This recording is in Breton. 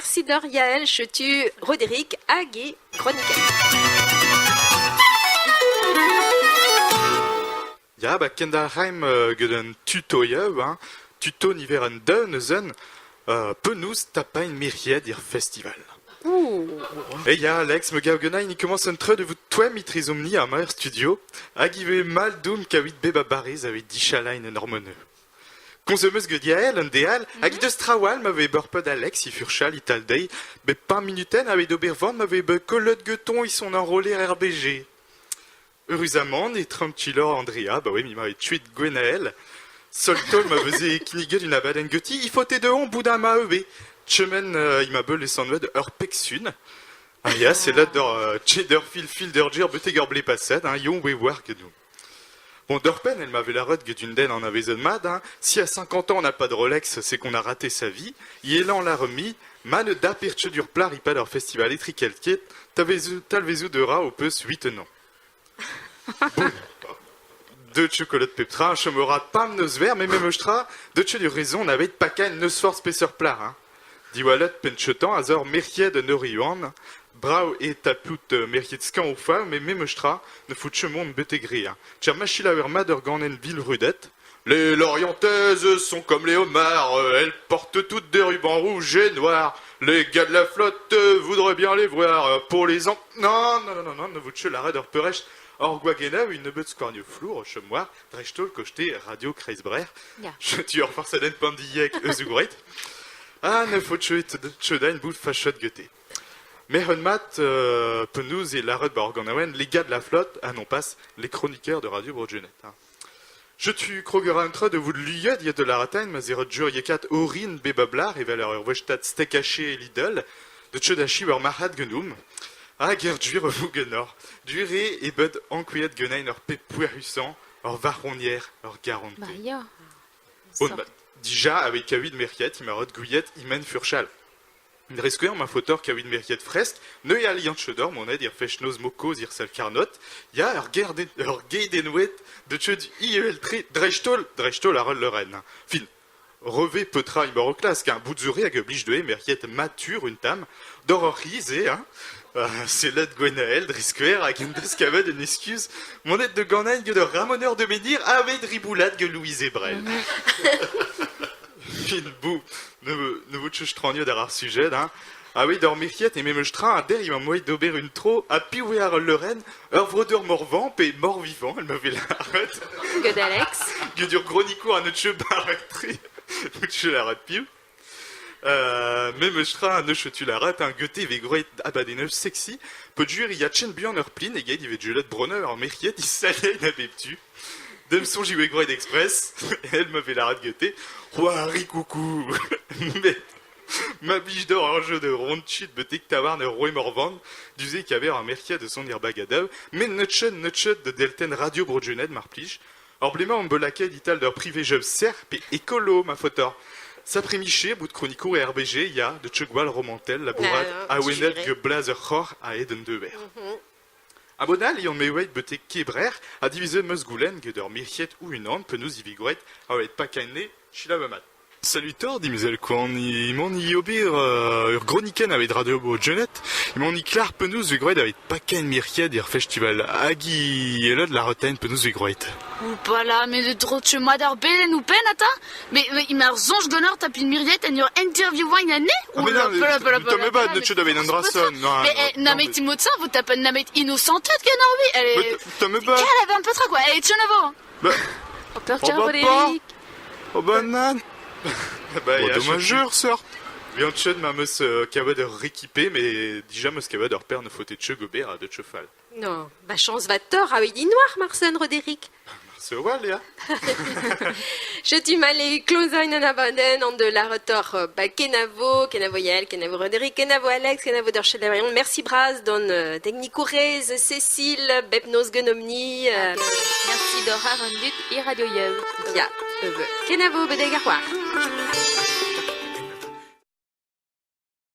Merci d'or Yael, chetu Roderick hag e chroniqueur. Ya, ba kendalc'haimp get un tutoieu, hein. Tuto niver un deun eus un penaos tapañ miriad er festival. E ya, Alex, me gav ganin e komañs un treud e vout toemm etrezomp-ni amañ er studio, hag ivez mall doun kaout bep a barrez aveit dichalañ en hormoneu. Komz am eus get Yael un deal, hag he deus traoù all ma vez beurpad Alex he furchal e-tal dezhi, bep pemp munutenn aveit ober van ma vez bet kollet getoñ e son enroller RBG. Eüruzamant e trankiloc'h Andrea, ba oui, m'emañ e tuet Gwenael. Seul-taol ma veze kinniget un abadenn ganti, e faote dezhañ bout amañ ivez. Tremen emañ bet lesanvet ur pegsun. Ah ya, c'est là d'ur cheddar fil fil d'ur ger betek ur blez paset, hein, yon oe war genou. Bon, d'ur penn, elle m'avait la get une den anavezet mat, hein. Si à 50 ans on n'a pas de Rolex, c'est qu'on a raté sa vie. Yelan l'a remis, ma ne dapirche dur plar pad ur festival etrikeltiet, talvezout de ra o peus 8 ans. Bon. Deut chocolat pep tra, chomera pam neus ver, mais memes tra, deut du raison n'avait pas qu'un neus force spesseur plar, hein. Diwallet penn-cheutañ a zor merc'hed un Oriant, brav eo tapout merc'hed skañv o fav met memes tra ne faot ket mont betek re. Hein. Tiens, ma selaouer mat ur ganenn vil vrudet. Les Lorientaises sont comme les homards, elles portent toutes des rubans rouges et noirs. Les gars de la flotte voudraient bien les voir pour les en... Non, non, non, non, non, ne vout ket lâret ur peurrest. Hor gwagennañ un nebeud skouarnioù flour o chom war, dreist-holl koste Radio Kreiz-Brec'h. Ya. Setu ur farsadenn pandilhek eus Ougret. Ah, ne faot ket chedain bout fachet gete. Merc'hed mat, penaos e lâret ba organaouenn les gars de la flotte, ah non pas les chroniqueurs de Radio Bro-Jeunette. Hein. Jetu kroger an tra de vout luiet ya de lâratain ma zerot juriekat orin bebablar evel ur wech-tad steak haché e Lidl, de tchedachi war marc'had genoum. Hag er duir vo genoc'h. Duir eo e bet ankoueet genein ur pep pouerusañ, ur varc'honier, ur garante. Bah ya. Bon, bah, dija avec kaouit merc'hed, imarot gouiet imen furchal. Dre skouer ma faotoc'h kaouit merc'hed fresk, neuze aliant chedor monet ir fech-noz mo kozh ir sal Carnot, ya ur gerden, ur gedenoued de tcheud iel-tre dreist-holl, dreist-holl ar leurenn. Fin, Revez petra emañ o klask, hein, bout zo re hag a blij dezhe merc'hed matur un tamm, d'hor ur c'hiz eo, hein. Sellet Gwenael dre skouer hag en deus kavet un eskuz monet da ganañ gant ur ramoneur de menhir aveit riboulat gant Louise Ebrel. Fin bou, ne, ne vo ket straniet àr ar sujed, hein. Ah oui, d'ur merc'hed e memes tra a der emañ moaien d'ober un tro ha piv eo ar leurenn Ur vreudeur morvant pe mort-vivant, elle m'avait lâret. Get Alex. Get ur gronikour a neus barret-tre. Neus lâret piv. Memes tra neus tu lâret un gete vez groet abadennoù sexy. Peogwir ya chen buan ur plin eget ivez julet broneur ar merc'hed isaliet a bep tu. Dem soñj ivez groet express. Elle m'avait lâret gete. C'hoari coucou. Mais Ma blij deoc'h ur jeu de ronchit betek tavarn ur roue Morvan, du-se e kaver ar merc'hiad eus son Bagadeu, met neutchet neutchet da deltenn Radio Bro-Gwened mar plij. Ur blez-mañ omp bet lakaet e-tal d'ur privejev serr pe ekolo ma faotoc'h. Sapre-micher bout kronikour e RBG ya, de teu gwall romantel labourat awenet gant blaz ur c'horr a-hed un dever. Ha mod all eo me oeit betek Kebrer ha divizet 'm eus goulenn get ur merc'hied o-unan penaos e vez gwraet a-hed pakañ-ne selaou mat. Salutor, dimezell koant, emaon i ober ur gronikenn aveit Radio Bro-Gwened. Emaon i klar penaos 'vez gwraet aveit pakañ mirc'hied er festival hag i elot lâretain penaos 'vez gwraet. Oupala, met e dro mat ar bedenn ouzhpenn ata. Mais mais ar soñj ganeoc'h tapin miriet en ur interviewañ anezhe Ah, mais non, mais pas, ne teu da un dra son. Mais namet mod-se vo tapen namet inosanted ganeoc'h oui. Elle T'as Quel avait un peu tra quoi. Elle est avant. Bah, Oh, peur Oh, bah, Frédéric. Oh bah nan Bah, ya, dommageur, sort Vian ma meus kavet ur rekipe, mais dija meus kavet ur pern faotet cheu gober ha deut cheufal. Non, ma chance va tort a noir, Marcel Roderick. Marcel wal, ya. Setu male klozañ an abadenn an de la retor ba kenavo, kenavo Yael, kenavo Roderick, kenavo Alex, kenavo d'ur chelaouerion. Merci bras d'an teknikourez Cécile, bep noz genomni. Merci d'hor ar an dud e Radio Yev. Ya, kenavo bedeg ar c'hoar.